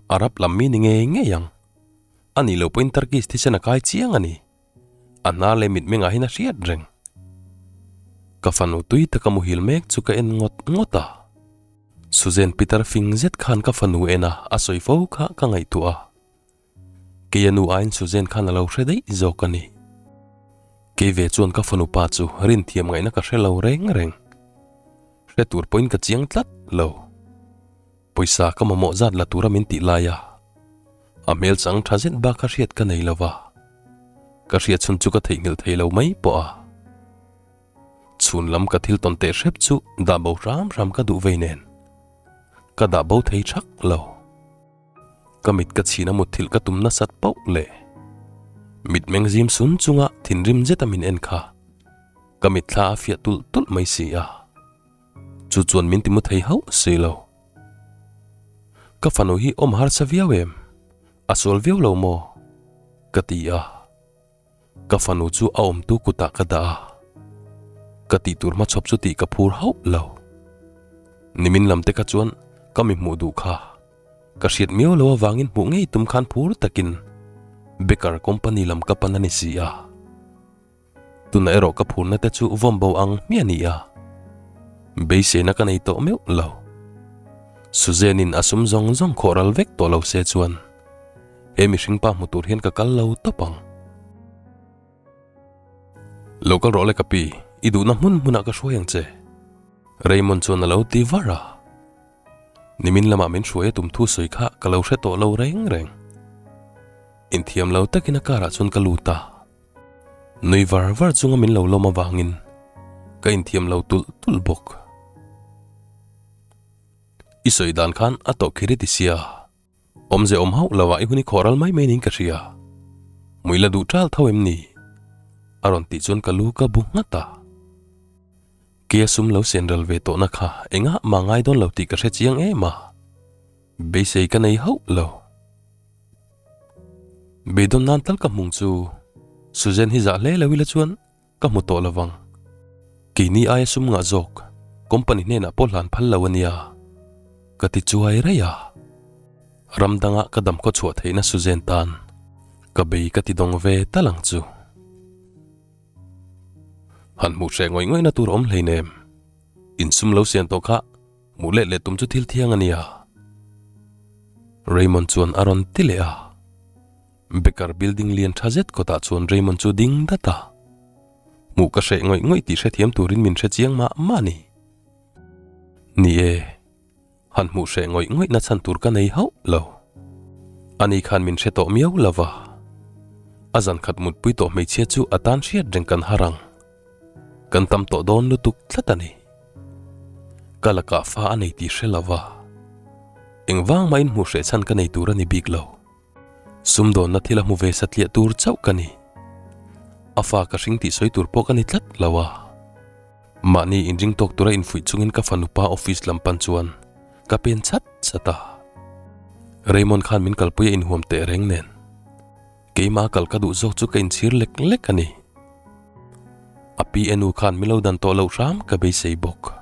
Arab lam mi ni ngei ngei ang. A nih loh pawhin Turkish thisen a kai chiang a ni. A hnar leh mitmengah hian a hriat reng. Ka fanu tui taka muhil mek chu ka en ngawt ngawt a. Suzanne Peter fing zet khan ka fanu en a, a sawi fo kha ka ngaihtuah a. Kei a nu aiin Suzanne khan a lo hre daih zawk a ni. Kei ve chuan ka fanu pa chu rin thiam ngaihna ka hre lo reng reng. Hre tur pawhin ka chiang tlat lo. Pawisa ka mamawh zat la tura min tih lai a, a hmel chang tha zet bak kha hriat ka nei lo va. Ka hriat chhun chu ka theihnghilh thei lo mai pawh a. Chhun lam ka thil tawn teh hrep chu dah bo hram hram ka duh vei nen. Ka dah bo thei thak lo. Ka mit ka chhin a mutthilh ka tum nasat pauh leh mitmeng zim sun chunga thinrim zeta min en kha ka mitthla a fiah tulh tulh mai si a. Chu chuan min ti mu thei hauh si lo. Ka fanu hi awm harsa viau em? A sual viau lo maw? Ka ti a. Ka fanu chu a awmtu kutah ka dah a, ka tih tur hmachhawp chu tih ka phur hauh lo. Nimin lam te kha chuan ka mi hmuh duh kha ka hriat miau lo avangin hmuh ngei tum khan phur takin Baker company lam ka pan a ni si a. Tunah erawh ka phurna te chu vawm bo ang hmiah a ni a, beiseina ka nei tawh meuh lo. Suzanne-in a sum zawng zawng khawh ral vek tawh lo se chuan He mihring pa hmu tur hian ka kal lo tawp ang. Lo kal rawh le ka pi, i duhna hmun hmunah ka hruai ang che. Raymond chuan a lo ti var a. Nimin lamah min hruai a tum thu sawi kha ka lo hre tawh lo reng reng. Inthiam lo takin a car ah chuan ka lut a. Nui var var chunga min lo lawm avangin ka inthiam lo tulh tulh bawk. I sawi dan khan a tawh khir i ti sia. Awmze awm hauh lo ah i hun i khawh ral mai mai niin ka hria. Mui la duh ṭal tho em ni? A rawn tih chuan ka lu ka bu nghat a. Kia sum lo sen ral ve tawhna kha engah mah ngai dawn lo tih ka hre chiang em a. Beisei ka nei hauh lo. Beidawn nan tal ka hmung chu Suzanne hi zah hle lo ila chuan Ka hmu tawh lovang. Keini aia sum ngah zawk company hnenah pawh hlan phal lo a nia. Ka ti chuai raih a. Ram danga ka dam khaw chhuah theihna Suzanne tan ka bei ka ti dawng ve tal ang chu. Han hmuh hreh ngawih ngawihna tur awm hleinem. Insum lo sian tawh kha hmuh let leh tum chu thil thiang a nia. Raymond chuan a rawn ti leh a. Baker building lian tha zet kawtah chuan Raymond chu ding dat a. Hmuh ka hreh ngawih ngawih tih hrethiam turin min hre chiang mah mah a ni. Ni e, han hmuh hreh ngawih ngawih na chhan tur ka nei hauh lo. Ani khan min hre tawh miau lo va. A zan khat mutpui tawh hmeichhia chu a tan hriat reng kan har ang. Kan tam tawh dawn lutuk tlat a ni. Ka lakah fa a nei tih hre lo va. Engvang mahin hmuh hreh chhan ka nei tur a ni bik lo. Sumdawnna thil a hmu ve satliah tur chauh ka ni. A fa ka hring tih sawi tur pawh ka ni tlat lo a. Mahni inring tawk tura infuih chungin ka fanu pa office lam pan chuan ka pen chat chat a. Raymond khan min kalpui a inhuam teh reng nen. Keimah kal ka duh zawk chu ka inchhir lek lek a ni. A pi enu khan min lo dan tawh loh hram ka beisei bawk.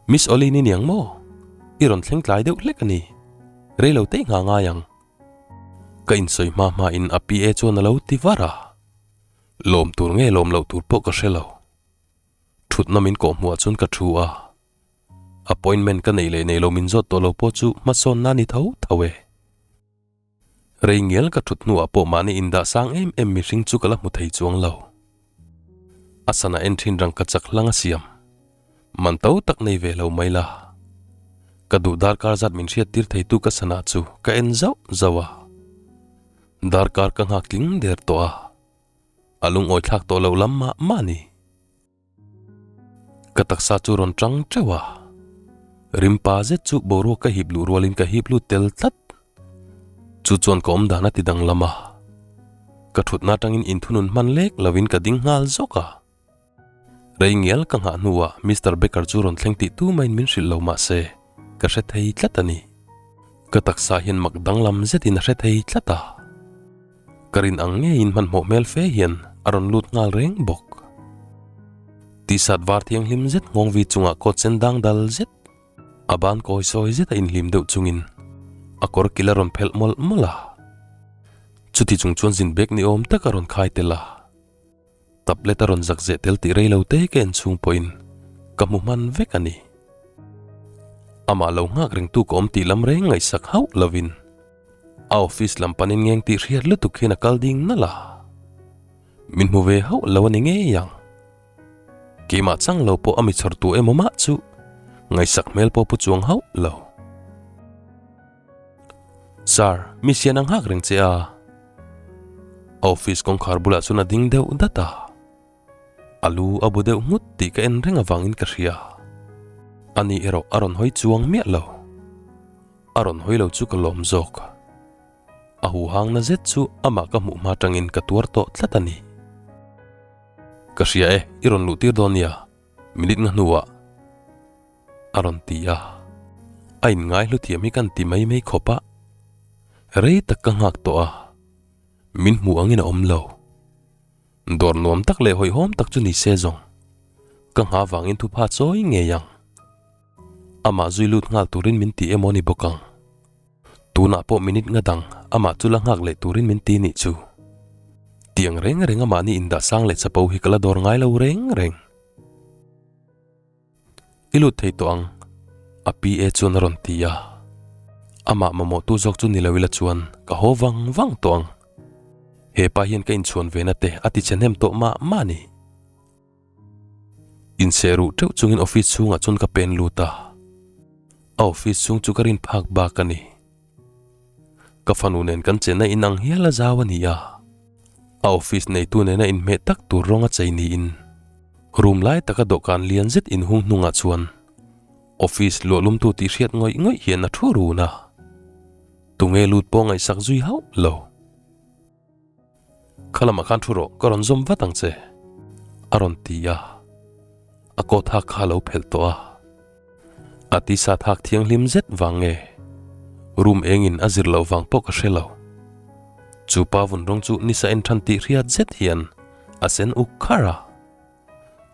Miss Oli ni niang maw? I rawn thleng tlai deuh hlek a ni. Rei lo te ngha ngai ang. Ka insawi hma hma in a PA chuan a lo ti var a. Lawm tur nge lawm loh tur pawh ka hre lo. Thutna min kawh hmuh ah chuan ka thu a. Appointment ka neih leh nei lo min zawt tawh lo pawh chu hmasawn na ni tho tho e. Rei ngial ka thut hnuah pawh mahni indah sang em em mihring chu ka la hmu thei chuang lo. A sana en thin rang ka chak hlang a siam. Man to tak nei ve lo mai la. Ka duh darkar zat min hriat tir theitu ka sana chu ka en zauh zauh a. Darkar ka nghak tling der tawh a. A lungawi thlak tawh loh lam mah mah a ni. Ka taksa chu rawn tang teuh a, rimpa zet chu boruak ka hip luh rualin ka hip lut tel tlat. Chu chuan ka awm dan a ti danglam a, ka thutna atangin inthunun hman lek lovin ka ding nghal zawk a. Rei ngial ka nghah hnuah Mister Baker chu rawn thleng tih tumahin min hrilh lo mahse ka hre thei tlat a ni. Ka taksa hian mak danglam zetin a hre thei tlat a. Ka rin ang ngeiin hmanhmawh hmel fe hian a rawn lut nghal reng bawk. T-shirt var thianghlim zet nghawng vi chungah coat sen dang dal zet. A ban kawi sawi zet a inhlim deuh chungin a kawr kil a rawn phelh mawlh mawlh a. Chuti chung chuan zin bag ni awm tak a rawn khai tel a. Tablet a rawn zak zeh tel tih rei lo te ka en chhung pawhin ka hmu hman vek a ni. Amah lo nghak rengtu ka awm tih lam reng ngaihsak hauh lovin a office lam panin ngeng tih hriat lutuk hian a kal ding nalh a. Min hmu ve hauh lo a ni ngei ang. Keimah chang lo pawh a mi chhawr tu emaw mah chu ngaihsak hmel pawh pu chuang hauh lo. Sir, mi sian ang hak reng che a. A office kawngkhar bulah chuan a ding deuh dat a. A lu a bu deuh nghut tih ka en reng avangin ka hria. Ani erawh a rawn hawi chuang miah lo. A rawn hawi lo chu ka lawm zawk. A huhangna zet chu amah ka hmuh hma tangin ka tuar tawh tlat a ni. Ka hria e, i rawn luh tir dawn nia, minute nga hnuah a rawn ti a. A inngai hlu thiam hi kan ti mai mai khawp a, rei tak ka nghak tawh a, min hmuh angin a awm lo. Dawr nuam tak leh hawihhawm tak chu ni se zawng, ka nghah vangin thupha chawi ngei ang. Amah zui lut nghal turin min ti emaw ni bawk ang. Tunah pawh minute nga dang amah chu la nghak leh turin min ti nih chu. Tiang reng reng amah ni indah sang leh chapo hi ka la dawr ngai lo reng reng. I lut thei tawh ang, a PA chuan a rawn ti a. Amah mamawhtu zawk chu ni lo ila chuan ka haw vang vang tawh ang. Hepa hian ka inchhuan ve na te a ti chhe hnem tawh mah mah a ni. Inseh ruh teuh chungin office chhungah chuan ka pen lut a, a office chhung chu ka rin phak bak a ni. Ka fanu nen kan chenna in ang hial a zau a ni a, a office neitu nena inhmeh tak tur rawng a chei niin room lai taka dawhkan lian zet inhung hnungah chuan office luahlumtu tih hriat ngawih ngawih hian a thu run a, tunge lut pawh ngaihsak zui hauh lo. Kha lamah khan thu rawh, ka rawn zawm vat ang che, a rawn ti a. A coat hak kha a lo phelh tawh a. A t-shirt hak thianghlim zet vang nge, room engin a zir loh vang pawh ka hre lo. Chu pa vun rawng chu nisa en than tih hriat zet hian a sen uk kharh a.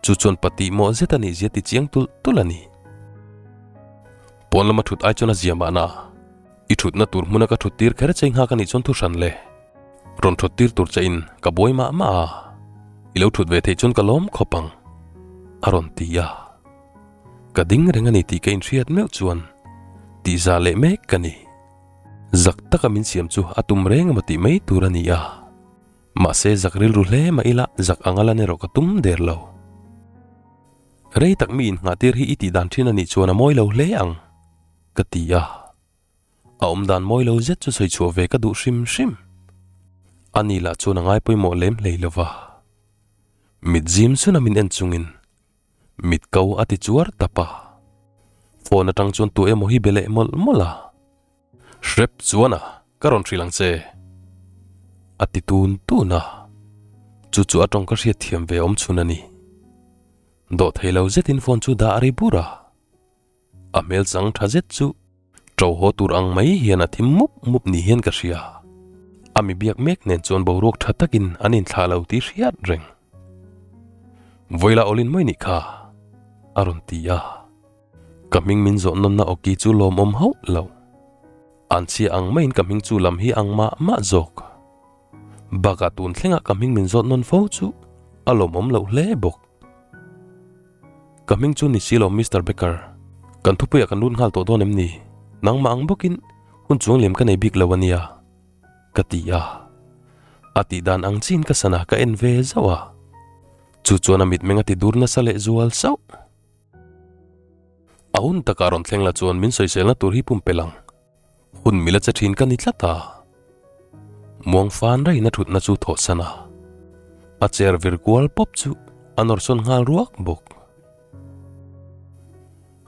Chu chuan patih mawh zet a nih zia ti chiang tulh tulh a ni. Pawn lama thut ai chuan a zia mahna. I thutna tur hmuna ka thut tir kher che nghak a nih chuan thu hran le. Rawn thut tir tur che in ka buai mah mah a, i lo thut ve theih chuan ka lawm khawp ang, a rawn ti a. Ka ding reng a ni tih ka inhriat meuh chuan tihzah leh mek ka ni. Zak taka min siam chu a tum reng emaw tih mai tur a ni a. Mahse zak rilru hle mah ila zak anga lan erawh ka tum der lo. Rei tak mi innghahtir hi i tih dan thin a nih chuan a mawi lo hle ang, ka ti a. A awm dan mawi lo zet chu sawi chhuah ve ka duh hrim hrim. Ani lah chuan a ngai pawimawh lem hlei lo va. Mit zim chhuna min en chungin mit ko a ti chuar tap a. Phone atang chuan tu emaw hi be leh mawlh mawlh a. Hrep chuan a, ka rawn hrilh ang che. A ti tun tun a, chu chu a tawng ka hriat thiam ve awm chhun a ni. Dawh thei lo zetin phone chu dah a ri bur a, a hmel chang tha zet chu to haw tur ang mai hian a thim mup mup ni hian ka hria. A mi biak mek nen chuan boruak tha takin an inthlah lo tih hriat reng. Vawila awlin mai nih kha, a rawn ti a. Ka hming min zawh nawnna awki chu lawmawm hauh lo. An chhia ang maiin ka hming chu lam hi ang mah mah zawk. Bakah tun thlengah ka hming min zawt nawn fo chu a lawmawm loh hle bawk. Ka hming chu ni si lo Mister Becker. Kan thupuiah kan lut nghal tawh dawn em ni? Nangmah ang bawkin hun chuang liam ka nei bik lo a nia, ka ti a. A tih dan ang chiin ka sana ka en ve zauh a. Chu chuan a mitmeng a ti dur nasa leh zual sauh. A hun takah rawn thleng la chuan min sawiselna tur hi pumpelh ang. Hun mila che thin ka ni tlat a. Muang fan rain a thutna chu thawhsan a. A chair vir kual pawp chu a nawrsawn nghal ruak bawk.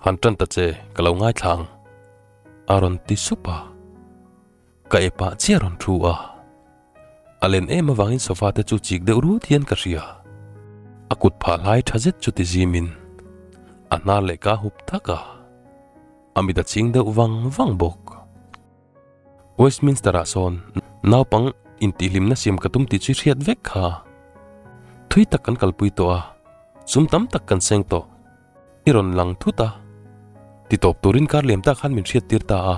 Han tan ta che ka lo ngaithla ang, a rawn ti sup a. Ka e pah chiah rawn thu a. A len em avangin sofa te chu chik deuh rut hian ka hria. A kut phah hlai tha zet chu ti zimin a hnar leh ka hup thak a. A mit a ching deuh vang vang bawk. Westminster ah sawn naupang intihhlimna siam ka tum tih chu i hriat vek kha. Thui tak kan kalpui tawh a, sum tam tak kan seng tawh. I rawn lang thut a. Ti tawp turin kar liam tak khan min hriat tir ta a,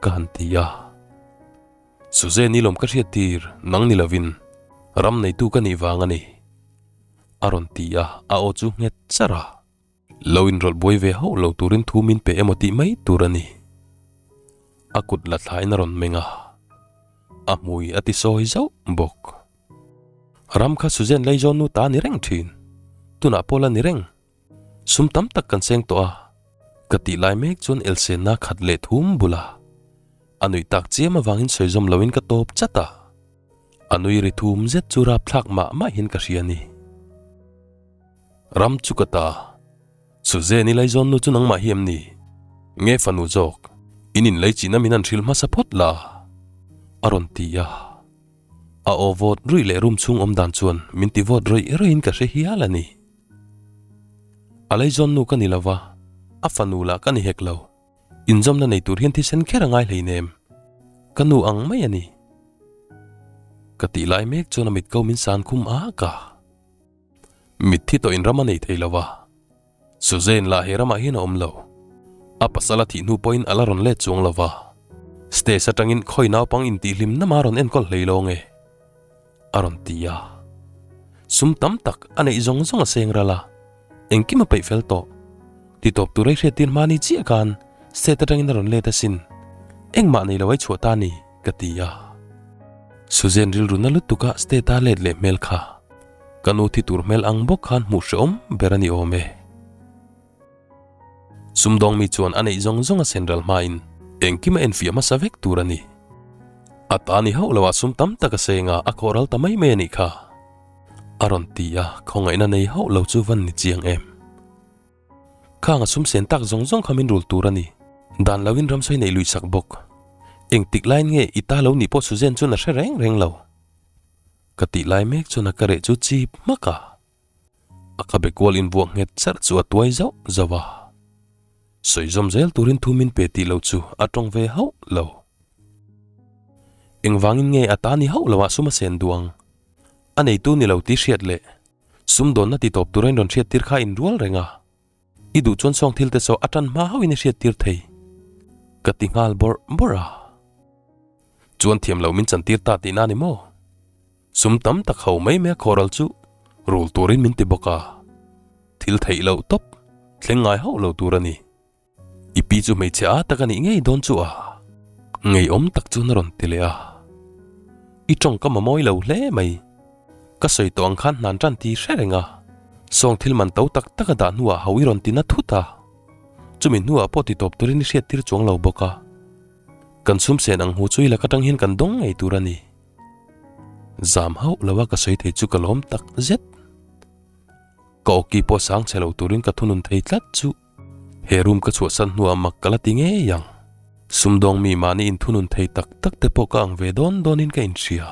ka han ti a. Suzanne i lawm ka hriat tir nang ni lovin ram neitu ka nih vang a ni, a rawn ti a, a aw chu nghet charh a. Lo inrawlh buai ve hauh lo turin thu min pe emaw tih mai tur a ni. A kut la thlain a rawn meng a, a hmui a ti sawi zauh bawk. Ram kha Suzanne Leizawn nu ta a ni reng thin, tunah pawh la ni reng. Sum tam tak kan seng tawh a, ka tih lai mek chuan Elsenna khat leh thum bula a nuih tak chiam avangin sawi zawm loin ka tawp chat a. A nui ri thum zet chu rapthlak mah mahin ka hria a ni. Ram chu ka ta. Suzanne i laizawn nu chu nangmah hi em ni? Nge fanu zawk, in inlei chihna min han hrilh hmasa phawt la? A rawn ti a. A aw vawt ruih leh room chhung awm dan chuan min ti vawt rawih rawih in ka hre hial a ni. A laizawn nu ka ni lo va, a fanu lah ka ni hek lo. Inzawmna nei tur hian thisen kher a ngai hleinem. Ka nu ang mai a ni. Ka tih lai mek chuan a mit ko min san khum ak a. Mitthi tawh in ram a nei thei lo va, Suzanne lah he ramah hian a awm lo. A pasal a thih hnu pawhin a la rawn let chuang lo va, stage atangin khawi naupang intihhlim nama rawn enkawl hlei lo nge? a rawn ti a. Sum tam tak a neih zawng zawng a seng ral a, engkim a peih fel tawh. Titawp tur ei hriattir hma ni chiah khan state atangin a rawn let asin, engmah nei lo ai chhuah ta ni, ka ti a. Suzanne rilru na lutuk a state a let leh hmel kha. Ka nu thi tur hmel ang bawk khan hmuh hrehawm ber a ni awm e. Sumdawng mi chuan a neih zawng zawng a sen ral hmain engkim a enfiah hmasa vek tur a ni. A ta ni hauh loah sum tam tak a seng a, a khawh ral ta mai mai a nih kha. A rawn ti a, khawngaihna nei hauh lo chu van ni chiang em. Khang a sum sen tak zawng zawng kha min rul tur a ni. Dan loin ramsawi neih luih sak bawk. Engtik laiin nge i ta lo nih pawh Suzanne chuan a hre reng reng lo. Ka tih lai mek chuan a ka reh chu chip hmak a. A khabe kual invuah nghet charh chu a tuai zauh zauh a. Sawi zawm zel turin thu min pe tih lo chu a tawng ve hauh lo. Engvangin nge a ta ni hauh lo ah sum a sen duh ang? A neitu ni lo tih hriat leh sumdawnna ti tawp tura in rawn hriat tir kha in rual reng a. I duh chuan sawng thil te saw a tan hma hauhin i hriat tir thei. Ka ti nghal bawrh bawrh a. Chuan thiam lo min chantir ta tihna a ni maw? Sum tam tak ho mai mai a khawhral chu rul turin min ti bawk a. Thil theih loh tawp, thleng ngai hauh lo tur a ni. I pi chu hmeichhe a tak a nih ngei dawn chu a. Ngeiawm tak chuan a rawn ti leh a. I tawngkam a mawi lo hle mai. Ka sawi tawh ang khan hnan tan ti hre reng a. Sawng thil man to tak tak a dah hnuah ho i rawn ti na thut a. Chumi hnuah pawh ti tawp turin i hriat tir chuang lo bawk a. Kan chhum sen ang hu chu i lak atang hian kan dawng ngei tur a ni. Zam hauh lo a ka sawi thei chu ka lawm tak zet. Ka awki pawh sang chhe lo turin ka thunun thei tlat chu. He room ka chhuahsan hnuah mak ka la ti ngei ang. Sumdawng mi mahni inthunun thei tak tak te pawh ka ang ve dawn dawnin ka inhria.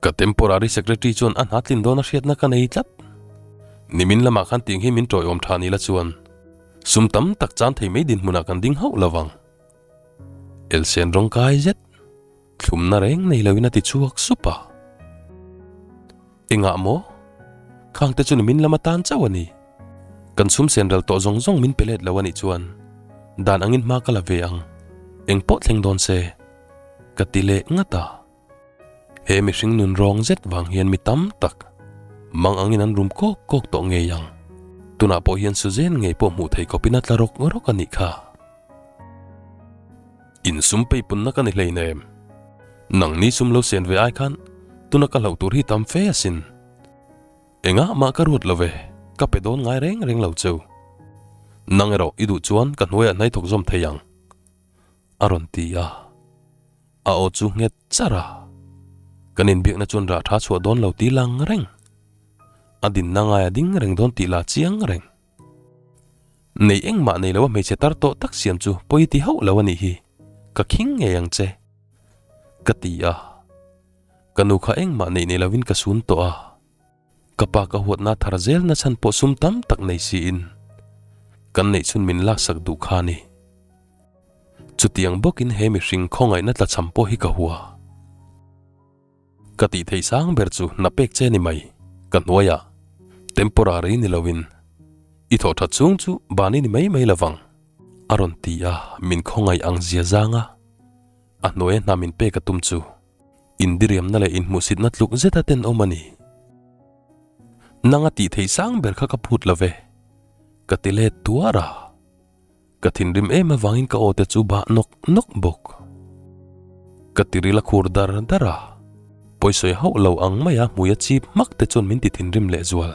Ka temporary secretary chuan a hna tlin dawn a hriatna ka nei tlat. Nimin lamah khan tiang hi min tawiawm tha ni la chuan sum tam tak chan thei mai dinhmunah kan ding hauh lo vang. Elsen rawng kai zet, thlumna reng nei loin a ti chhuak sup a. Engah maw? Khang te chu nimin lam atan chauh a ni. Kan chhum sen ral tawh zawng zawng min pe let lo a nih chuan dan angin hma ka la ve ang, eng pawh thleng dawn se, ka ti leh ngat a. He mihring nun rawng zet vang hian mi tam tak mang angin an rum kawk kawk tawh ngei ang. Tunah pawh hian Suzanne ngei pawh hmuh thei khawpin a tla rawk rawk a nih kha. Insum peipunna ka ni hleinem. Nangni sum lo sen ve ai khan tuna ka hlauh tur hi tam fe asin. Engah mah ka ruat lo ve, ka pe dawn ngai reng reng lo cheu. Nang erawh i duh chuan ka hnuaiah hnai thawk zawm thei ang. A rawn ti a. A aw chu nghet char a. Kan inbiakna chuan rah tha chhuah dawn lo ti lang reng. A dinna ngaia ding reng dawn tih la chiang reng. Nei engmah nei lo a hmeichhe tar tawh tak siam chu pawi ti hauh lo a nih hi, ka khing ngei ang che. Ka ti a, ka nu kha engmah neih nei lovin ka sun tawh a, ka pa ka huatna thar zel na chhan pawh sum tam tak nei siin kan neih chhun min laksak duh kha a ni. Chutiang bawkin he mihring khawngaihna tlachham pawh hi ka hua. Ka tih theih sang ber chu na pek che ni mai, ka hnuaiah temporary ni lovin. I thawh that chhung chu ban i ni mai mai lovang, a rawn ti a, min khawngaih ang zia zang a, a hnuaia hna min pek a tum chu indiriamna leh inhmuhsitna tluk zeta tenawm a ni. Nang a tih theih sang ber kha ka phut lo ve, ka ti let tuar a. Ka thinrim em avangin ka aw te chu bah nawk nawk bawk. Ka tiril a khur dar dar a, pawisawi hauh lo ang maia hmui a chip hmak te chuan min ti thinrim leh zual.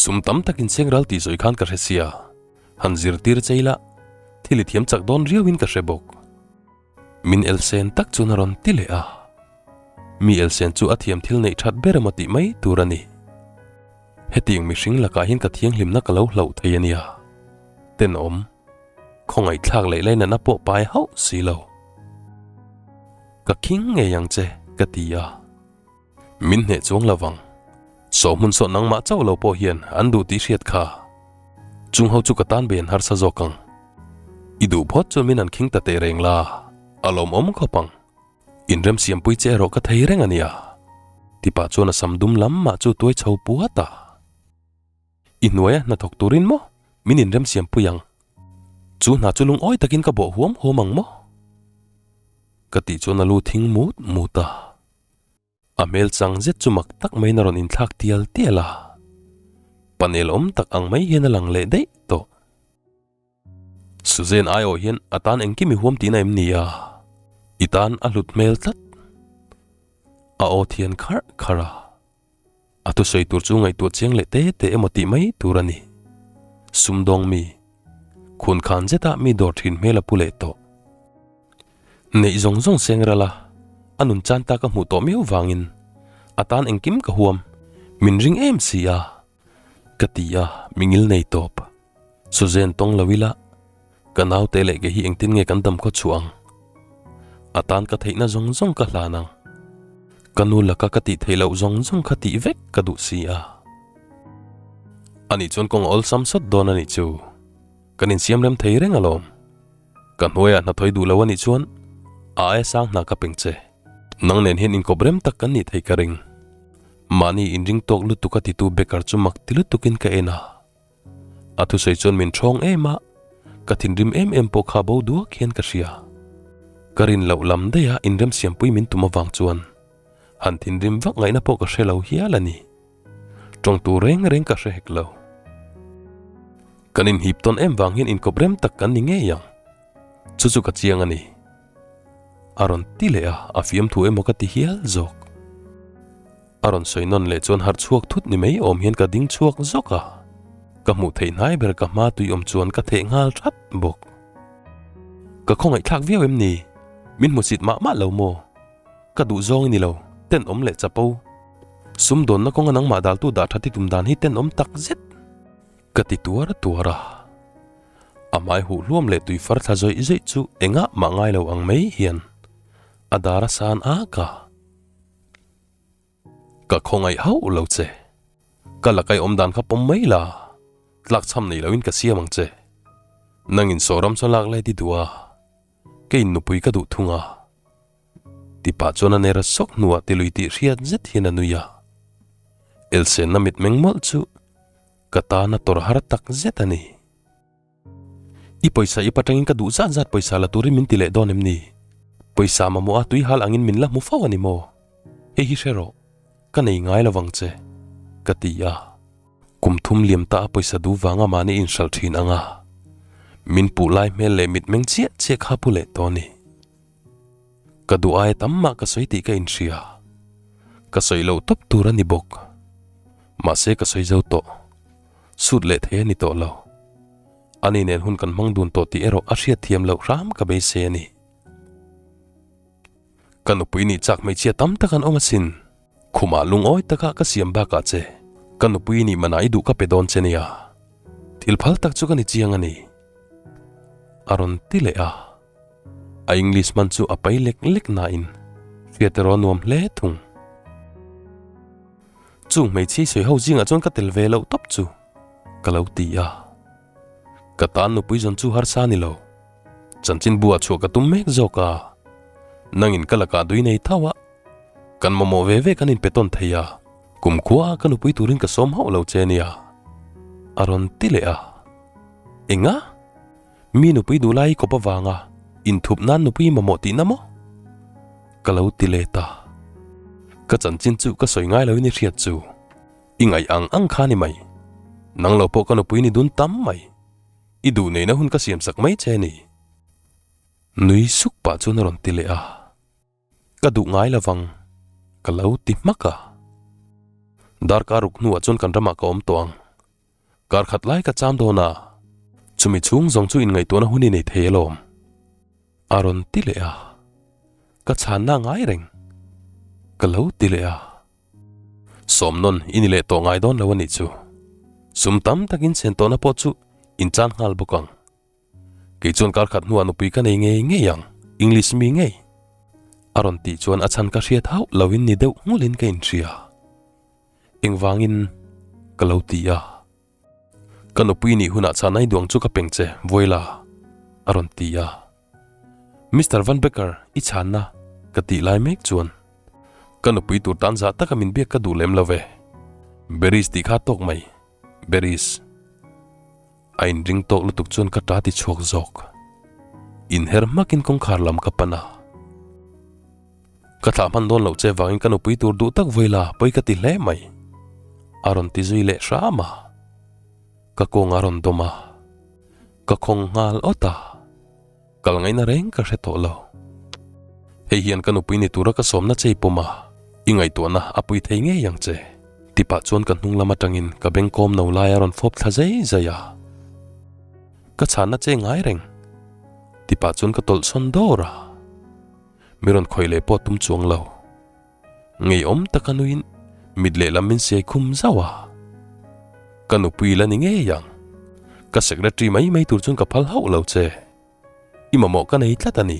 Sum tam takin chengral tih sawi khan ka hre sia, han zirtir chei la, thil i thiam chak dawn riauin ka hre bawk. Min elsen tak chuan a rawn ti leh a. Mi elsen chu a thiam thil neih that ber emaw tih mai tur a ni. Hetiang mihring lakah hian ka thianghlimna ka lo hlauh thei a nia. Tenawm, khawngaihthlak leh lainatna pawh pai hauh si lo. Ka khing ngei ang che, ka ti a. Min hneh chuang lo vang. Saw hmun saw nangmah chauh lo pawh hian an duh tih hriat kha. Chung ho chu ka tan bei an harsa zawk ang. I duh phawt chuan min han khing ta teh reng la, a lawmawm khawp ang. Inremsiampui che erawh ka thei reng a nia. Tipa chuan a sam dum lam mah chu tuai chho puat a. I hnuaia hnathawk turin maw min inremsiampui ang? Chu hna chu lungawi takin ka bawh huam huam ang maw? Ka tih chuan a lu thing mut mut a. A hmel chang zet chu mak tak maiin a rawn inthlak tial tial a, panel awm tak ang mai hian a lang leh daih tawh. Suzanne aiawh hian a tan engkim i huam tihna em ni a? I tan a hlut hmel tlat. A aw thian kharh kharh a. A thusawi tur chu ngaihtuah chiang leh te te emaw tih mai tur a ni. Sumdawng mi, khun khan zeta mi dawr thin hmel a pu leh tawh. Neih zawng zawng seng ral a, a nun chan ta ka hmuh tawh miau vangin a tan engkim ka huam, min ring em si a, ka ti a, mi ngil nei tawp. Suzanne tawng lo ila, ka naute leh kei hi engtin nge kan dam khaw chhuah ang? A tan ka theihna zawng zawng ka hlan ang. Ka nu laka ka tih theih loh zawng zawng kha tih vek ka duh si a. Ani chuan kawng a awlsam sawt dawn a nih chu. Kan insiam rem thei reng alawm. Ka hnuaiah hna thawi duh lo a nih chuan a aia sang hna ka peng che. Nang nen hian inkawp rem tak kan nih theih ka ring. Mahni inring tawk lutuk a titu Becker chu mak ti lutukin ka en a. A thusawi chuan min ṭhawng em a, ka thinrim em em pawh kha bo duak hian ka hria. Ka rin loh lam daih a inremsiampui min tum avang chuan han thinrim vak ngaihna pawh ka hre lo hial a ni. Ṭawng tur reng reng ka hre hek lo. Kan inhip tawn em vang hian inkawp rem tak kan ni ngei ang. Chu chu ka chiang a ni. A rawn ti leh a, a fiamthu emaw ka ti hial zawk. A rawn sawi nawn leh chuan harh chhuak thut ni mai awm hian ka ding chhuak zawk a, ka hmuh theih hnai ber ka hma tui awm chuan ka theh nghal that bawk. Ka khawngaihthlak viau em ni? Min hmusit mah mah lo maw? Ka duh zawng i ni lo, tenawm leh chapo. Sumdawnna kawnga nangmah daltu dah that i tum dan hi tenawm tak zet. Ka ti tuar tuar a. A hmai huh hluam leh tui far thla zawih zawih chu engah mah ngai lo ang mai hian a dar a san ak a. Ka khawngaih hauh lo che. Ka lakai awm dan kha pawm mai la, tlak chham nei loin ka siam ang che. Nangin sawram chaw lak lai ti duh a, keiin nupui ka duh thung a. Tipa chuan a ner sawk hnuah tilui tih hriat zet hian a nui a. Elsenna mitmeng mawlh chu ka tan a tawrh har tak zet a ni. I pawisa ip atangin ka duh zat zat pawisa la turin min ti leh dawn em ni? Pawisa mamawh a tui hal angin min la hmu fo a ni maw? Hei hi hre rawh, ka nei ngai lovang che, ka ti a. Kum thum liam ta a pawisa duh vanga mahni inhralh thin ang a, min puh lai hmel leh mitmeng chiah chiah kha pu leh tawh a ni. Ka duh aia tam mah ka sawi tih ka inhria. Ka sawi loh tawp tur a ni bawk. Mahse ka sawi zo tawh. Sut leh thei a ni tawh lo. Ani nen hun kan hmang dun tawh tih erawh a hriat thiam loh hram ka beisei a ni. Ka nupui nih chak hmeichhia tam tak an awm asin. Khumah lungawi taka ka siam bakah che ka nupui nih manah i duh ka pe dawn che nia. Thil phal tak chu ka ni chiang a ni. A rawn ti leh a. A English hman chu a pai lek lek nain hriat erawh a nuam hle thung. Chung hmeichhia sawi ho zingah chuan ka tel ve loh tawp chu ka lo ti a. Ka tan nupui zawn chu harsa ni lo. Chanchin buah chhuah ka tum mek zawk a. Nangin ka lakah dui nei tho a. Kan mamawh ve ve kan inpe tawn thei a. Kumkhua ka nupui turin ka sawm hauh lo che nia. A rawn ti leh a. Enga? Mi nupui duh lai kawp avanga inthup nan nupui mamawh tihna maw? Ka lo ti let a. Ka chanchin chu ka sawi ngai loin i hriat chu. I ngaih ang ang kha ni mai. Nang lo pawh ka nupui ni dun tam mai. I duh neihna hun ka siam sak mai che ni. Nui suk pah chuan a rawn ti leh a. Ka duh ngai lovang, ka lo ti hmak a. Darkar ruk hnuah chuan kan ramah ka awm tawh ang. Kar khat lai ka cham dawn a, chumi chhung zawng chu inngaihtuahna hun i nei thei alawm. A rawn ti leh a. Ka chhanna ngai reng, ka lo ti leh a. Sawmnawn i ni leh tawh ngai dawn lo a nih chu. Sum tam takin chhen tawhna pawh chu in chan nghal bawk ang. Kei chuan kar khat hnuah nupui ka nei ngei ngei ang, English mi ngei. A rawn tih chuan a chhan ka hriat hauh loin ni deuh nghulin ka inhria. Engvangin ka lo ti a. Ka nupui nih hunah chhan ai duang chu ka peng che, Voila, a rawn ti a. Mister Van Becker, i chhanna ka tih lai mek chuan ka nupui tur tan zah taka min biak ka duh lem lo ve. Berries tih kha tawk mai, Berries. A inring tawk lutuk chuan ka ta ti chhuak zawk. Inher hmakin kawngkhar lam ka pan a. Ka thlah hman dawn loh che vangin ka nupui tur duh tak vawi la pawi ka ti hle mai. A rawn ti zui leh hram a. Ka kawng a rawn dawm a. Ka khawng nghal awt a. Kal ngaihna reng ka hre tawh lo. Hei hian ka nupui ni tura ka sawmna che i pawm a, i ngaihtuahna a pui thei ngei ang che. Tipah chuan ka hnung lam atangin ka bengkawm no lai a rawn fawp thla zai zai a. Ka chhanna che ngai reng. Tipah chuan ka tawlh sawn dawr a. Mi rawn khawih leh pawh tum chuang lo. Ngeiawm taka nuin mit lehlam min siai khum zauh a. Ka nupui la ni ngei ang. Ka secretary mai mai tur chuan ka phal hauh lo che. I mamawh ka nei tlat a ni.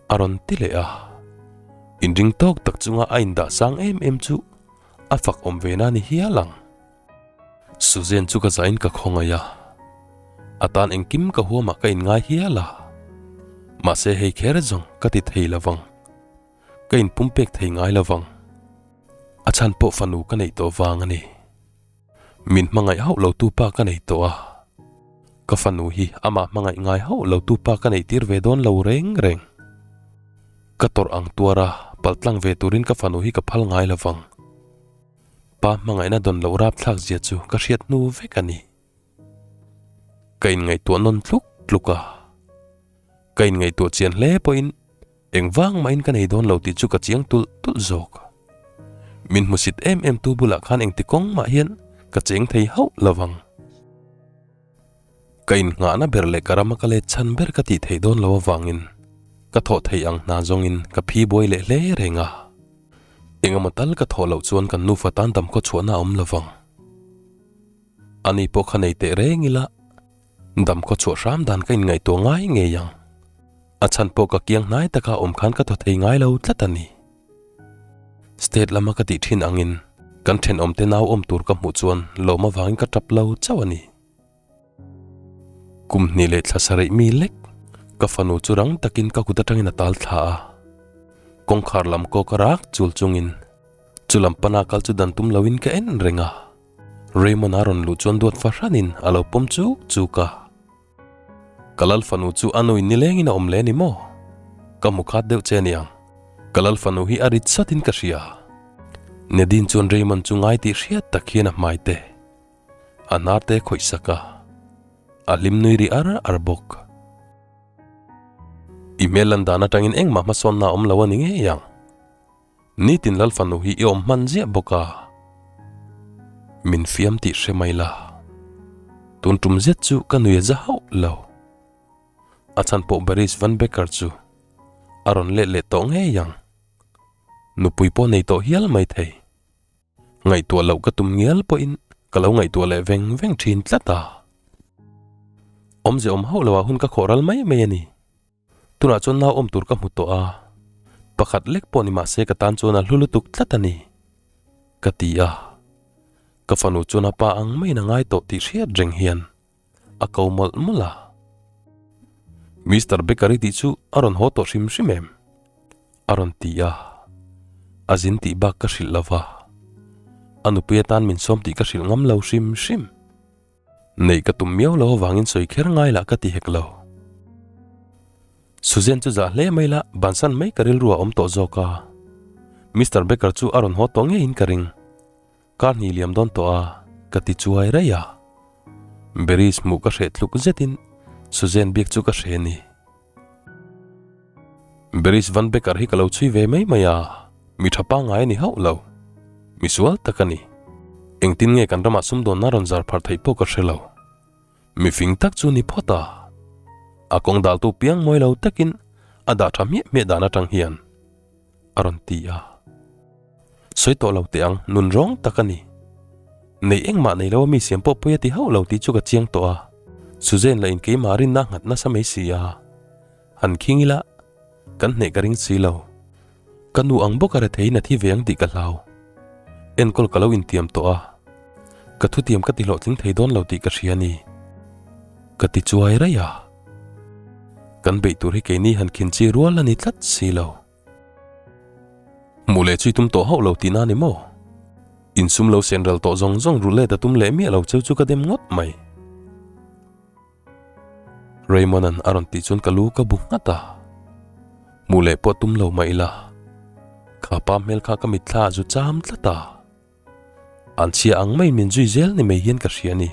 A rawn ti leh a. Inring tawk tak chunga a indah sang em em chu a fak awm ve na ni hial ang. Suzanne chu ka zahin ka khawngaih a, a tan engkim ka huamah ka inngai hial a, mahse hei kher zawng ka ti thei lo vang, ka inpumpek thei ngai lo vang. A chhan pawh fanu ka neih tawh vang a ni. Min hmangaih hauh lo tu pa ka nei tawh a, ka fanu hi amah hmangaih ngai hauh lo tu pa ka neih tir ve dawn lo reng reng. Ka tawrh ang tuara paltlang ve turin ka fanu hi ka phal ngai lo vang. Pa hmangaihna dawn loh rapthlak zia chu ka hriat hnu vek a ni. Ka inngaihtuah nawn tluk tluk a, ka inngaihtuah chian hle pawhin engvang mahin ka nei dawn lo tih chu ka chiang tulh tulh zawk. Min hmusit em em tu bulah khan engti kawng mah hian ka cheng thei hauh lo vang. Ka innghahna ber leh ka rama ka let chhan ber ka tih theih dawn lo avangin ka thawh theih ang hna zawngin ka phi buai leh hle reng a. Engemaw tal ka thawh loh chuan kan nufa tan dam khaw chhuahna a awm lo vang. Ani pawh kha nei teh reng ila, dam khaw chhuah hram dan ka inngaihtuah ngai ngei ang. A chhan pawh ka kiang hnai taka awm khan ka thaw thei ngai lo tlat a ni. State lama ka tih thin angin kan thenawmte nau awm tur ka hmuh chuan lawm avangin ka tap lo chauh a ni. Kum hnih leh thla sarih mi lek ka fanu chu rang takin ka kut atangin a tal thla a, kawngkhar lam kawk a rak chul chungin chu lam pana kal chu dan tum loin ka en reng a, Raymond a rawn luh chuan duat fahranin a lo pawm chuk chuk a. Ka lal fanu chu a nuin nilengin a awm leh a ni maw? Ka hmu khat deuh che aniang. Ka lal fanu hi a rit satin ka hria. Nadine chuan Raymond chu ngai tih hriat tak hian a hmai te. A hnar te khawih sak a, a hlim nui ri ar ar bawk. I hmel lan dan atangin engmah hmasawnna a awm lo a ni ngei ang. Nitin lal fanu hi i awm hman ziah bawk a. Min fiam tih hre mai la. Tun tum zet chu ka nui a za hauh lo. A chhan pawh Baris Van Becker chu a rawn let leh tawh ngei ang. Nupui pawh nei tawh hial mai thei. Ngaihtuah loh ka tum ngial pawhin ka lo ngaihtuah leh veng veng thin tlat a. Awmze awm hauh loah hun ka khawh ral mai mai a ni. Tunah chuan nau awm tur ka hmu tawh a, pakhat lek pawh ni mahse ka tan chuan a hlu lutuk tlat a ni, ka ti a. Ka fanu chuan a pa ang maiin a ngai tawh tih hriat reng hian a ko mawlh mawlh a. Mister Baker i tih chu a rawn haw tawh hrim hrim em? A rawn ti a, a zin tih bak ka hrilh lo va, a nupui atan min sawm tih ka hrilh ngam lo hrim hrim. Neih ka tum miau lo avangin sawi kher ngai lah ka ti hek lo. Suzanne chu zah hle mai la, bansan mai ka rilru a awm tawh zawk a. Mister Baker chu a rawn haw tawh ngeiin ka ring. Kar hnih liam dawn tawh a, ka ti chuai raih a. Berries hmuh ka hreh tluk zetin Suzanne biak chu ka hre ni. Berries Van Baker hi ka lo chhui ve mai mai a, mi tha pangngai a ni hauh lo. Mi sual tak a ni. Engtin nge kan ramah sumdawnna rawn zar phar theih pawh ka hre lo. Mi fing tak chu ni phawt a. A kawng daltu piang mawi lo takin a dah tha hmiah hmiah dan atang hian a rawn ti a. Sawi tawh lo teh ang, nun rawng tak a ni. Nei engmah nei lo a mi siam pawh pawi a ti hauh lo tih chu ka chiang tawh a. Suzanne lah in keimah rinna a nghat nasa mai si a. Han khing ila, kan hneh ka ring si lo. Ka nu ang bawk a retheiin a thi ve ang tih ka hlau. Enkawl ka lo intiam tawh a, ka thutiam ka ti hlawhtling thei dawn lo tih ka hria a ni. Ka ti chuai raih a. Kan beih tur hi keini han khin chi rual a ni tlat si lo. Hmuh leh chui tum tawh hauh lo tihna a ni maw? Insum lo sen ral tawh zawng zawng rulh let a tum leh miah lo cheu chu ka dem ngawt mai. Raymond-a'n a rawn tih chuan ka lu ka bu nghat a, hmuh leh pawh tum lo mah ila, kha pa hmel kha ka mitthla ah zu cham tlat a, an chhia ang maiin min zui zel ni mai hian ka hria a ni.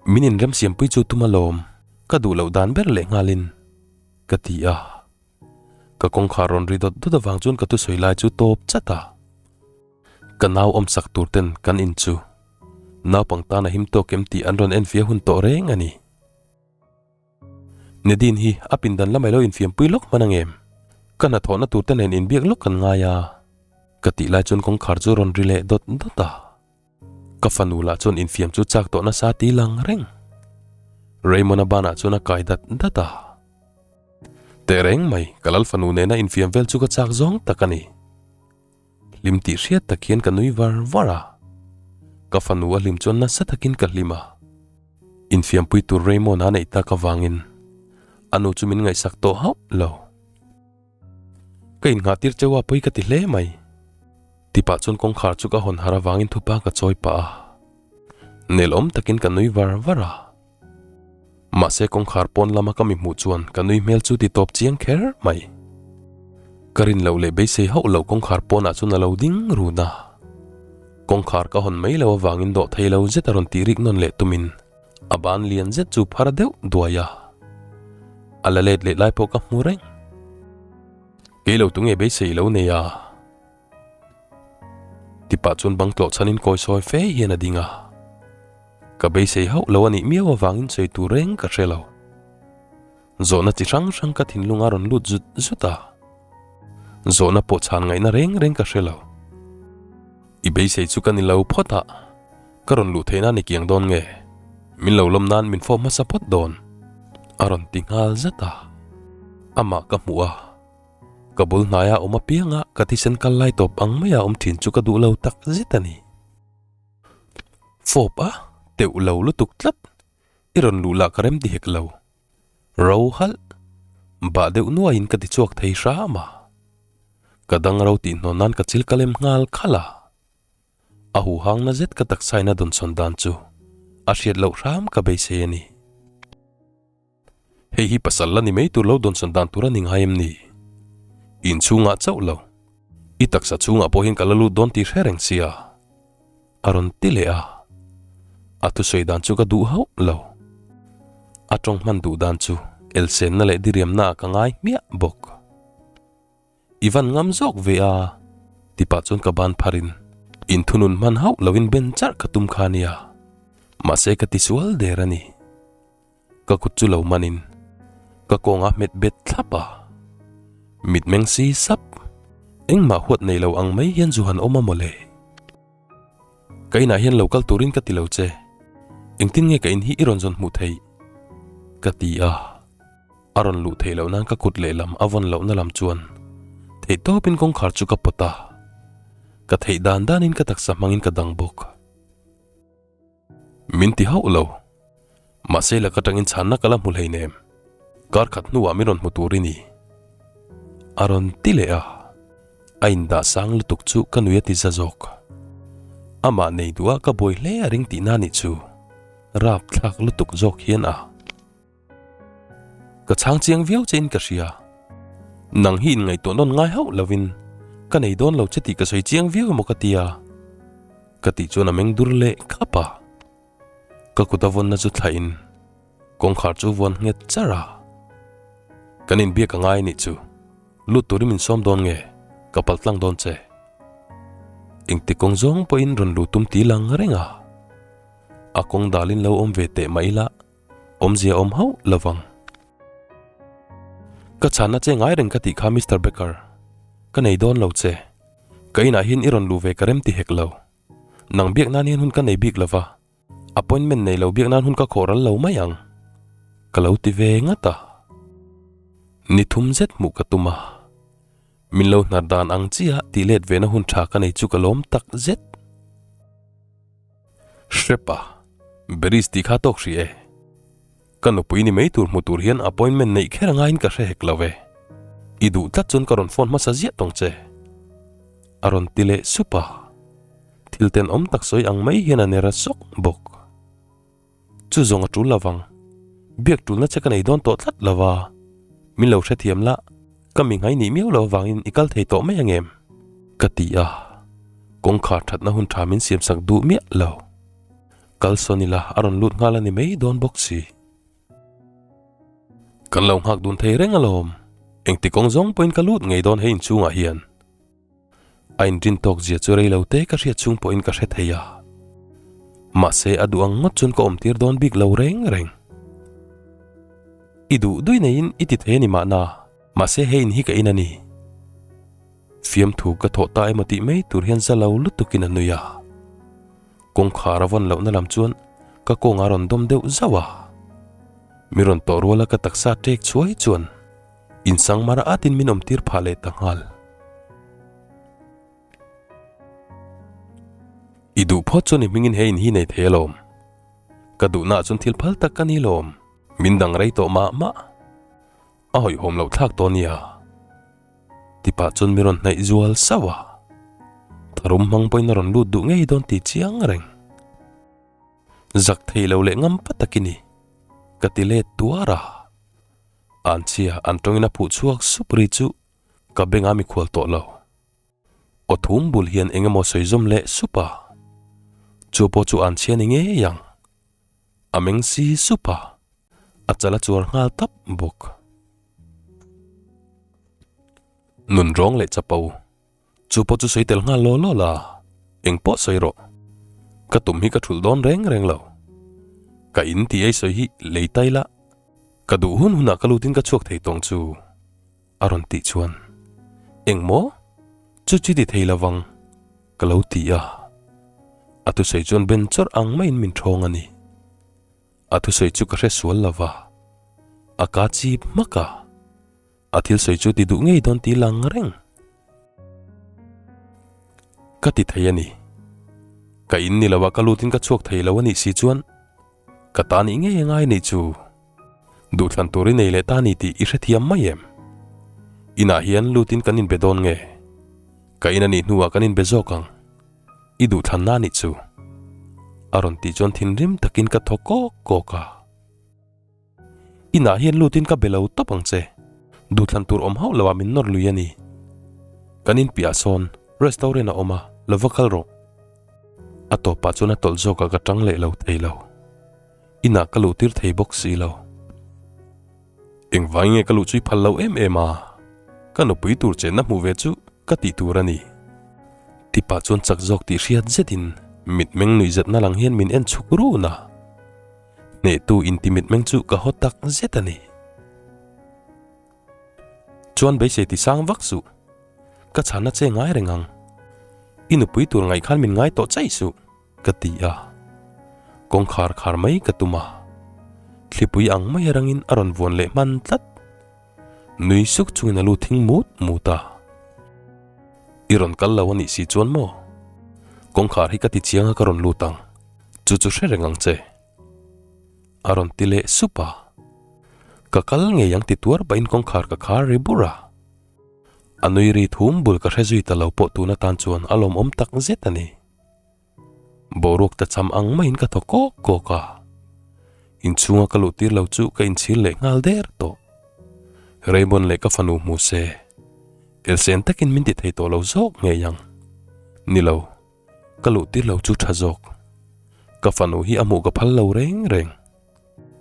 Min inremsiampui chu tum alawm, ka duh loh dan ber leh nghalin ka ti a. Ka kawngkhar rawn ri dawt dawt avang chuan ka thusawi lai chu tawp chat a. Ka nau awmsak tur ten kan in chu naupang tan a him tawk em tih an rawn enfiah hun tawh reng a ni. Nadine hi a pindan lamah ilo infiampui lawk hman ang em? Ka hnathawhna tur te nen inbiak lawk kan ngai a, ka tih lai chuan kawngkhar chu rawn ri leh dawt dawt a. Ka fanu lah chuan infiam chu chak tawh nasa ti lang reng. Raymond-a banah chuan a kai dat dat a. Teh reng mai, ka lal fanu nena infiam vel chu ka chak zawng tak a ni. Hlim tih hriat tak hian ka nui var var a. Ka fanu a hlim chuan nasa takin ka hlim a. Infiampui tur Raymond a neih tak avangin a nu chu min ngaihsak tawh hauh lo. Ka innghah tir cheu a pawi ka ti hle mai. Tipah chuan kawngkhar chu ka hawn har avangin thupa ka chawi pah a. Nelawm takin ka nui var var a. Mahse kawngkhar pawn lama ka mi hmuh chuan ka nui hmel chu ti tawp chiang kher mai. Ka rin loh leh beisei hauh loh kawngkhar pawnah chuan a lo ding run a. Kawngkhar ka hawn mai lo avangin dawh thei lo zet a rawn tih rik nawn leh tumin a ban lian zet chu phar deuh duai a. A la let leh lai pawh ka hmu reng. Kei lo tunge beisei lo nei a? Tipah chuan bang tlawh chhanin kawi sawi fe hian a ding a. Ka beisei hauh lo a nih miau avangin sawi tur reng ka hre lo. Zawhna chi hrang hrang ka thinlung a rawn lut zut zut a. Zawhna pawh chhan ngaihna reng reng ka hre lo. I beisei chu ka ni lo phawt a, ka rawn luh theihna ni kiang dawn nge? Min lo lawm nan min fawp hmasa phawt dawn? A rawn ti nghal zat a. Amah ka hmuh a. Ka bul hnaia awm apianga ka thisen kal lai tawp ang maia awm thin chu ka duh lo tak zet a ni. Fawp a, teuh lo lutuk tlat, i rawn luh lah ka rem ti hek lo. Ro halh, bah deuh nuaiin ka ti chhuak thei hram a. Ka dang ro tih hnawn nan ka chil ka lem nghal khalh a. A huhangna zet ka taksaina dawnsawn dan chu a hriat loh hram ka beisei a ni. Hei hi pasal la ni mai tur lo dawnsawn dan tur a ni ngai em ni? Inchhungah chauh lo, i taksa chhungah pawh hian ka la lut dawn tih hre reng sia, a rawn ti leh a. A thusawi dan chu ka duh hauh lo. A tawng hman duh dan chu elsenna leh diriamna ah ka ngai hmiah bawk. I van ngam zawk ve a, ti pah chuan ka ban pharin inthunun hman hauh loin ben charh ka tum kha nia. Mahse ka tisual der a ni. Ka kut chu lo manin ka kawngah hmet bet thlap a, mitmeng si sap, engmah huat nei lo ang mai hian zu han awm a mawle. Ka inah hian lo kal turin ka ti lo che, engtin nge ka in hi i rawn zawn hmuh theih? Ka ti a, a rawn luh theih loh nan ka kut lehlam a vawn lohna lam chuan theih tawpin kawngkhar chu ka pawt a, ka theih dan danin ka taksa hmangin ka dang bawk. Min ti hauh lo. Mahse lak atangin chhanna ka la hmu hleinem. Kar khat hnuah min rawn hmu tur i ni. A rawn ti leh a. A indah sang lutuk chu ka nui a ti za zawk. Amah nei duh a ka buai hle a ring tihna nih chu. Rapthlak lutuk zawk hian a. Ka chhang chiang viau che in ka hria. Nang hi inngaihtuah nawn ngai hauh lovin ka nei dawn lo che tih ka sawi chiang viau emaw ka ti a. Ka tih chuan a meng dur leh khap a. Ka kut a vawnna chu thlaih in kawngkhar chu vuan nghet char a. Kan inbiak a ngai anih chu. Lut turin min sawm dawn nge? Ka pal tlang dawn che. Engti kawng zawng pawhin rawn luh tum ti lang reng a. A kawng dalin lo awm ve teh mah ila awmzia awm hauh lo vang. Ka chhanna che ngai reng ka tih kha Mister Becker, ka nei dawn lo che. Ka inah hian i rawn luh ve ka rem ti hek lo. Nang biak nan hian hun ka nei bik lo va, appointment nei lo biak nan hun ka khawh ral lo mai ang. Ka lo ti ve ngat a. Ni thum zet hmuh ka tum a. Min lo hnar dan ang chiah tih let ve na hun tha ka nei chu ka lawm tak zet. Hrepa, Beris tih kha tawk hrih e. Ka nupui ni mai tur hmu tur hian appointment neih kher angaiin ka hre hek lo ve. I duh tlat chuan ka rawn phone hmasa ziah tawng che. A rawn ti leh sup a. Thil tenawm tak sawi ang mai hian a ner a sawk bawk. Chu zawng a tul lovang. Biak tulna che ka nei dawn tawh tlat lova. Min lo hrethiam la, ka mi ngai nih miau lo avangin i kal thei tawh mai angem? Ka ti a, kawngkhar thatna hun tha min siamsak duh miah lo. Kal sawn ila a rawn lut nghal a ni mai dawn bawk si. Kan lo nghak dun thei reng alawm. Engti kawng zawng pawhin ka lut ngei dawn hei inchhungah hian. A inrin tawk zia chu rei lo te ka hriat chung pawhin ka hre thei a. Mahse a duh ang ngawt chuan ka awm tir dawn bik lo reng reng. I duh dui neiin i ti thei a ni mahna, mahse hei in hi ka in a ni. Fiamthu ka thawh ta emaw tih mai tur hian za lo lutukin a nui a. Kawngkhar a vawn lohna lam chuan ka kawng a rawn dawm deuh zauh a. Mi rawn tawh ruala ka taksa ṭek chhuai chuan Insang mar atin min awm tir phah leh ta nghal. I duh phawt chuan i hmingin he in hi nei thei alawm. Ka duhnaah chuan thil phal tak ka ni lawm. Min dang rei tawh mah mah. A hawihhawm loh thlak tawh nia. Tipah chuan mi rawn hnaih zual sauh a. Tharum hmang pawhin a rawn lut duh ngei dawn tih chiang reng. Zak thei lo leh ngam pa tak i ni. Ka ti let tuar a. Anchhia an tawngin a phuh chhuak sup ri chu ka beng a mikhual tawh lo. Aw thum bul hian eng emaw sawi zawm leh sup a, chu pawh chu anchhia ni ngei ang. A meng si sup a, a chal a chuar nghal tap bawk. Nun rawng leh chapo Chu pawh chu sawi tel nghal law law la, eng pawh sawi rawh. Ka tum hi ka thulh dawn reng reng lo. Ka in tih ei sawi hi lei tai la, ka duh hun hunah ka lutin ka chhuak thei tawng chu, a rawn tih chuan, Eng maw? Chu chu ti thei lovang, ka lo ti a. A thusawi chuan ben chawrh ang maiin min thawng a ni. A thusawi chu ka hre sual lova, a ka chip hmak a. A thil sawi chu ti duh ngei dawn ti lang reng. Ka ti thei a ni. Ka in ni lo a ka lutin ka chhuak thei lo a nih si chuan ka ta nih ngei a ngai nih chu. Duhthlan tur i nei leh ta ni tih i hrethiam mai em? Inah hian lutin kan inbe dawn nge? Ka in a nih hnuah kan inbe zawk ang. I duhthlanna a nih chu. A rawn tih chuan thinrim takin ka thaw kawk kawk a. Inah hian lutin ka be lo tawp ang che. Duhthlan tur awm hauh loah min nawr lui a ni. Kan inpiah sawn restaurant a awm a, lo va kal rawh. A tawpah chuan a tawlh zawkah ka tang leh lo thei lo. Inah ka luh tir thei bawk si lo. Engvai nge ka luh chu i phal lo em em a? Ka nupui tur chenna hmuh ve chu ka tih tur a ni. Tipah chuan chak zawk tih hriat zetin mitmeng nuihzatna lang hian min en chhuk run a. Hnehtu inti mitmeng chu ka haw tak zet a ni. Chuan beisei ti sang vak suh. Ka chhanna che ngai reng ang. I nupui tur ngaih khan min ngai tawh chaih suh, ka ti a. Kawngkhar khar mai ka tum a. Thlipui ang mai rangin a rawn vuan leh hman tlat. Nui suk chungin a lu thing mut mut a. I rawn kal lo a nih si chuan maw? Kawngkhar hi ka ti chiang a ka rawn lut ang. Chu chu hre reng ang che. A rawn ti leh sup a. Ka kal ngei ang ti tuar pahin kawngkhar ka khar ri bur a. A nui ri thum bul ka hre zui ta lo pawh tun atan chuan a lawmawm tak zet a ni. Boruak ta cham ang maiin ka thaw kawk kawk a. Inchhunga ka luh tir lo chu ka inchhir leh nghal der tawh. Raymond leh ka fanu hmu se, elsen takin min ti thei tawh lo zawk ngei ang. Ni lo, ka luh tir lo chu tha zawk. Ka fanu hi a hmuh ka phal lo reng reng.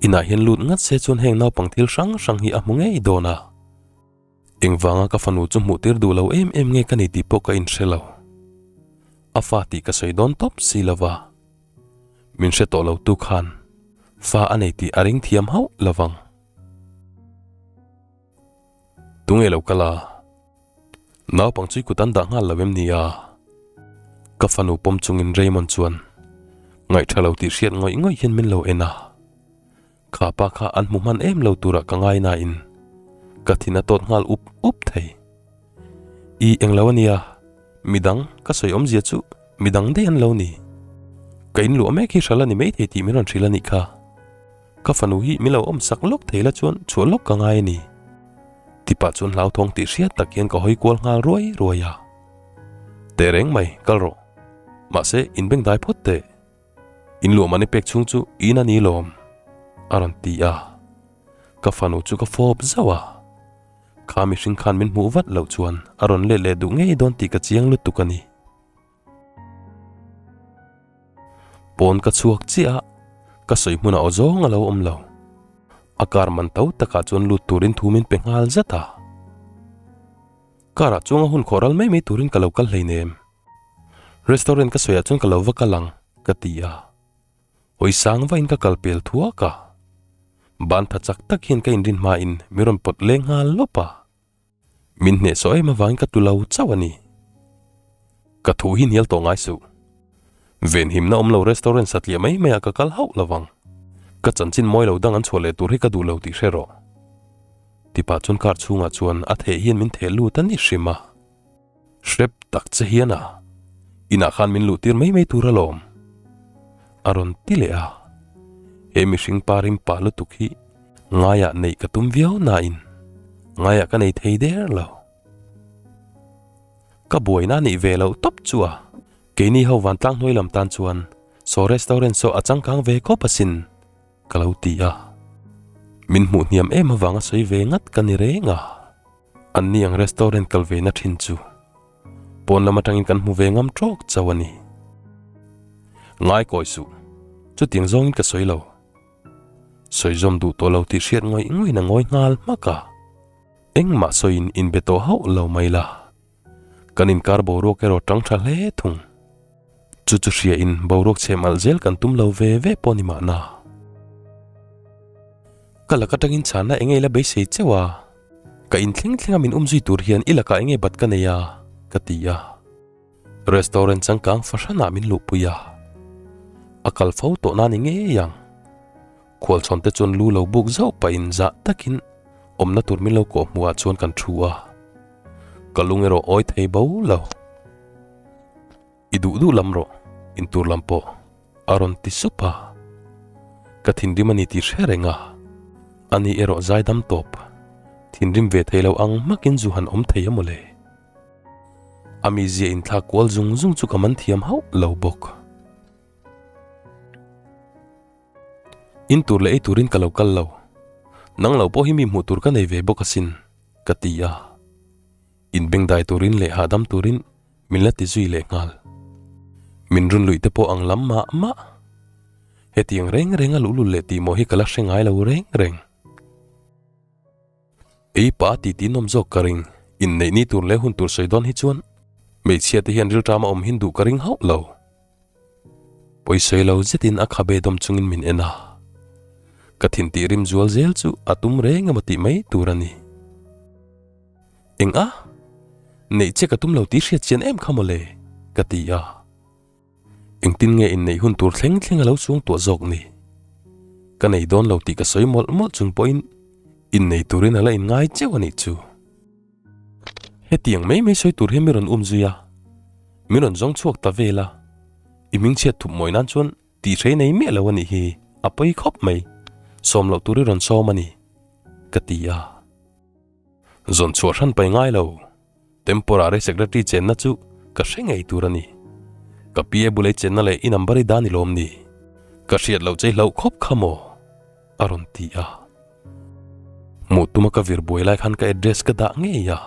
Inah hian lut ngat se chuan heng naupang thil hrang hrang hi a hmu ngei dawn a. Engvanga ka fanu chu hmuh tir duh lo em em nge ka ni tih pawh ka inhre lo. A fa tih ka sawi dawn tawp si lo va. Min hre tawh lo tu khan fa a nei tih a ring thiam hauh lo vang. Tunge lo kal a? Naupang chu i kut an dah nghal lo em ni a? Ka fanu pawm chungin Raymond chuan ngaihṭha lo tih hriat ngawih ngawih hian min lo en a. Kha pa kha an hmu hman em lo turah ka ngai nain ka thin a tawt nghal up up thei. I englo a nia, midang ka sawi awmzia chu midang daih an lo ni. Ka in luah mek hi hral a ni maithei tih min rawn hrilh a nih kha. Ka fanu hi min lo awm sak lawk thei la chuan chhuah lawk ka ngai a ni. Tipah chuan hlauthawng tih hriat tak hian ka hawi kual nghal ruai ruai a. Tehreng mai, kal rawh. Mahse, inbengdai phawt teh. In luah mani pek chhung chu in a ni lawm, a rawn ti a. Ka fanu chu ka fawp zauh a. Kha mihring khan min hmuh vat loh chuan a rawn let leh duh ngei dawn tih ka chiang lutuk a ni. Pawn ka chhuak chiah a, ka sawi hmunah aw zawng a lo awm lo. A car man to takah chuan lut turin thu min pe nghal zat a. Car ah chuang a hun khawh ral mai mai turin ka lo kal hleinem. Restaurant ka sawiah chuan ka lo va kal ang, ka ti a. Hawi sang vain ka kal pel thuak a. Ban tha chak tak hian ka inrin hmain mi rawn pawt leng nghal lawp a. Min hnehsawh em avangin ka tu lo chauh a ni. Ka thu hi hnial tawh ngai suh. Venhimna awm lo restaurant satliah mai maiah ka kal hauh lo vang. Ka chanchin mawi lo dang an chhuah leh tur hi ka duh lo tih hre rawh. Tipa chuan car chhungah chuan a theh hian min theh lut a ni hrim a. Hrep tak che hian a, inah khan min luh tir mai mai tur alawm. A rawn ti leh a, he mihring pa rim pah lutuk hi ngaiah neih ka tum viau nain ngaiah ka nei thei der lo. Ka buaina nih ve loh tawp chu a, keini ho vantlang hnuai lam tan chuan saw restaurant saw a changkang ve khawp asin ka lo ti a. Min hmuh hniam em avanga sawi ve ngat ka ni reng a. An ni ang restaurant kal ve na thin chu pawn lam atangin kan hmu ve ngam tawk chauh a ni. Ngai kawi suh, chutiang zawngin ka sawi lo. Sawi zawm duh tawh lo tih hriat ngawih ngawih in a ngawi nghal hmak a. Engmah sawiin inbe tawh hauh lo mai la. Kan inkar boruak erawh tang tha hle thung. Chu chu hria in boruak chhem alh zel kan tum lo ve ve pawh ni mahna. Ka lak atangin chhanna eng nge ila beisei cheuh a, ka in thleng thleng a min um zui tur hian i lakah eng nge bat ka nei a, ka ti a. Restaurant changkang fahranah min luhpui a, a kal fo tawh na ni ngei ang. Khualchhawn te chuan lu lo buk zauh pahin zah takin awmna tur min lo kawh hmuhah chuan kan thu a. Ka lung erawh awi thei bo lo. I duh duh lam rawh, in tur lam pawh a rawn ti sup a. Ka thinrim a ni tih hre reng a, ani erawh zaidam tawp, thinrim ve thei lo ang hmakin zu han awm thei a mawle. A mizia inthlak kual zung zung chu ka man thiam hauh lo bawk. In tur leh ei turin ka lo kal lo. Nang lo pawh hi mi hmuh tur ka nei ve bawk asin, ka ti a. In bengdai turin leh hahdam turin min la ti zui leh nghal. Min run luih te pawh ang lam mah mah. Hetiang reng reng a luhlul leh tih maw hi ka la hre ngai lo reng reng. Ei pa ti ti nawm zawk ka ring. Inneih ni tur leh hun tur sawi dawn hi chuan hmeichhia te hian rilṭam a awm hin duh ka ring hauh lo. Pawisawi lo zetin a khabe dawm chungin min en a. Ka thin tih rim zual zel chu a tum reng emaw tih mai tur a ni. Eng a? Neih che ka tum lo tih hriat chian em kha mawle? ka ti a. Engtin nge inneih hun tur thleng thleng a lo chuang tuah zawk ni? Ka nei dawn lo tih ka sawi mawlh mawlh chung pawhin innei turin a la inngai cheu a nih chu. Hetiang mai mai sawi tur hian mi rawn um zui a, min rawn zawng chhuak ta vel a, i hmingchhiat thup mawi nan chuan tih hrei nei miah lo a nih hi, a pawi khawp mai, sawm loh tur i rawn sawm a ni, ka ti a. Zawn chhuah hran pai ngai lo, Temporary Secretary chenna chu ka hre ngei tur a ni. Ka PA bula i chenna leh i number i dan i lawm ni? Ka hriat loh che i hlauh khawp kha maw? A rawn ti a. Hmuh tuma ka vir buai lai khan ka address ka dah ngei a.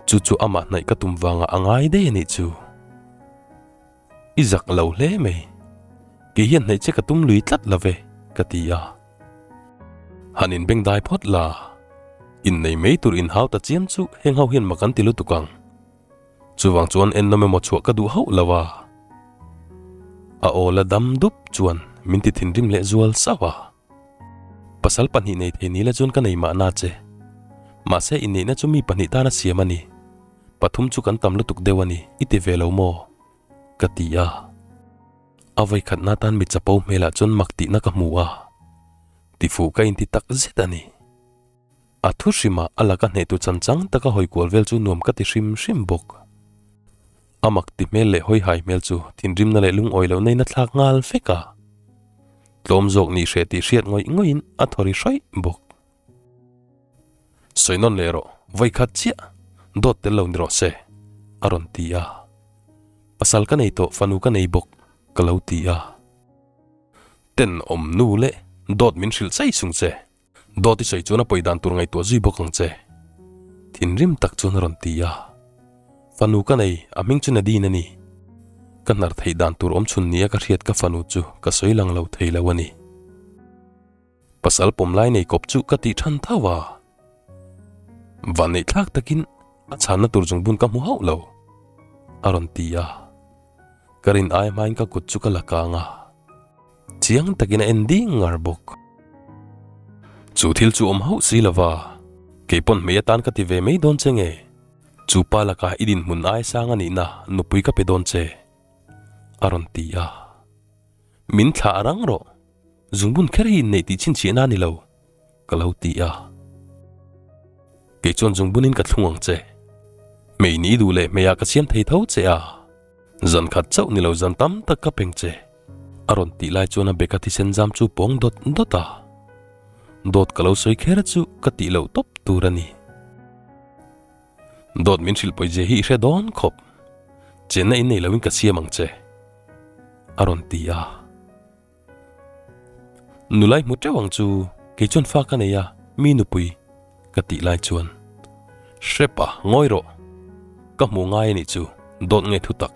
Chu chu amah hnaih ka tum vangah a ngai daih a nih chu. I zak lo hle mai. Kei hian hnaih che ka tum lui tlat lo ve, ka ti a. Han inbeng dai phawt la. Innei mai tur inhau ta chiam chu heng ho hian mak an ti lutuk ang. Chuvang chuan ennawm emaw chhuah ka duh hauh lo a. A aw la dam dup chuan min ti thinrim leh zual sauh a. Pasal pahnih nei thei ni la chuan ka nei mahna che. Mahse inneihna chu mi pahnih tana siam a ni. Pathum chu kan tam lutuk deuh a ni, i ti ve lo maw? Ka ti a. A vawikhatna tan mi chapo hmelah chuan mak tihna ka hmu a. Tifuh ka inti tak zet a ni. A thu hrimah a laka hnehtu chan chang taka hawi kual vel chu nuam ka ti hrim hrim bawk. A mak ti hmel leh hawi hai hmel chu thinrimna leh lungawi loh neiin a thlak nghal vek a. Tlawm zawk nih hreh tih hriat ngawih ngawih in a thaw ri hraih bawk. Sawi nawn leh rawh, vawi khat chiah, dawt tel lo ni rawh se, a rawn ti a. Pasal ka nei tawh, fanu ka nei bawk, ka lo ti a. Tenawm nu leh dawt min hrilh chai chung che. Dawt i sawi chuan a pawi dan tur ngaihtuah zui bawk ang che. Thinrim tak chuan a rawn ti a. Fanu ka nei, a hming chu Nadine a ni. Ka hnar theih dan tur awm chhun nia ka hriat ka fanu chu ka sawi lang lo thei lo a ni. Pasal pawm lai nei kawp chu ka tih than tho a. Vanneih thlak takin a chhanna tur zungbun ka hmu hauh lo, a rawn ti a. Ka rin ai hmain ka kut chu ka la kang a. Chiang takin a en ding ngar bawk. Chu thil chu awm hauh si lova, kei pawn hmei atan ka ti ve mai dawn che nge? Chu pa lakah i dinhmun ai sang a nihna nupui ka pe dawn che, a rawn ti a. Min thlah a rang rawh, zungbun kher hi inneih tih chhinchhiahna a ni lo, ka lo ti a. Kei chuan zungbunin ka thlung ang che. Hmei ni duh leh hmeiah ka siam thei tho che a, zan khat chauh ni lo zan tam tak ka peng che. A rawn tih lai chuan a beka thisen zam chu pawng dawt dawt a. Dawt ka lo sawi kher chu ka tih loh tawp tur a ni. Dawt min hrilh pawih zia hi i hre dawn khawp. Chenna in nei loin ka siam ang che. A rawn ti a. Nulai hmu teuh ang chu kei chuan fa ka nei a, mi nupui ka tih lai chuan. Hrep a, ngawi rawh. Ka hmu ngai a nih chu, dawt nge thu tak.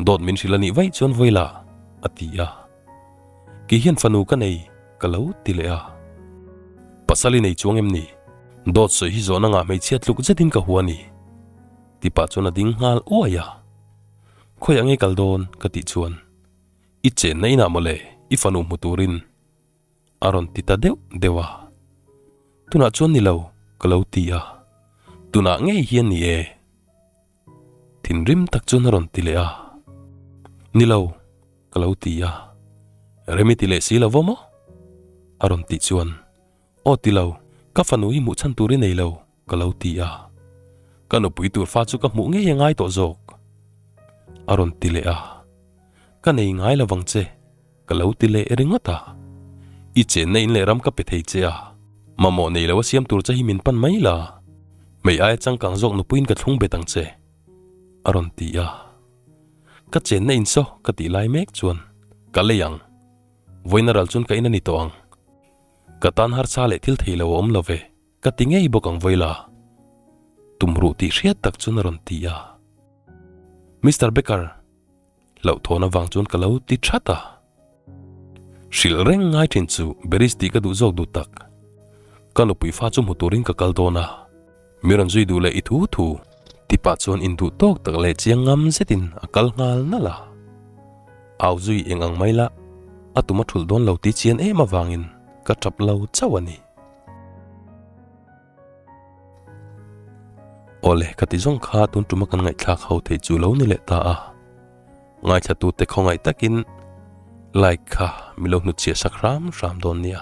Dawt min hrilh a nih vaih chuan vawi la, a ti a. Kei hian fanu ka nei, ka lo ti leh a. Pasal i nei chuang em ni? Dawt sawi hi zawhna ngah hmeichhia tluk zetin ka hua ni. Ti pah chuan a ding nghal uai a. Khawiah nge kal dawn? ka tih chuan. I chenna inah mawle i fanu hmu turin a rawn ti ta deuh deuh a. Tunah chuan ni lo, ka lo ti a. Tunah ngei hian ni e. Thinrim tak chuan a rawn ti leh a. Ni lo, ka lo ti a. Remi ti leh si lo va maw? A rawn tih chuan, Aw ti lo, ka fanu hi hmuh chhan tur i nei lo, ka lo ti a. Ka nupui tur fa chu ka hmuh ngei a ngai tawh zawk. A rawn ti leh a. Ka nei ngai lo vang che, ka lo ti leh ringawt a. I chenna in leh ram ka pe thei che a, mamawh nei lo a siam tur che hi min pan mai la, hmei aia changkang zawk nupuiin ka thlung bet ang che, a rawn ti a. Ka chenna in saw ka tih lai mek chuan ka lei ang, vawiin a ral chuan ka in a ni tawh ang. Ka tan harsa leh thil thei lo a awm lo ve. Ka ti ngei bawk ang Vawila. Tumruh tih hriat tak chuan a rawn ti a. Mister Becker, hlauhthawn avang chuan ka lo ti that a. Hrilh reng ngai thin chu Beris tih ka duh zawk duh tak. Ka nupui fa chu hmu turin ka kal dawn a. Mi rawn zui duh leh i thu thu. Ti pah chuan induh tawk tak leh chiang ngam zetin a kal nghal nalh a. Au zui eng ang mai lah, a tum a thulh dawn lo ti chian em avangin ka tap lo chauh a ni. Awle, ka ti zawng kha tun tuma kan ngaihthlak ho theih chu lo ni leh ta a. Ngaithlatute khawngaih takin like kha mi lo hnutchhiah sak hram hram dawn nia.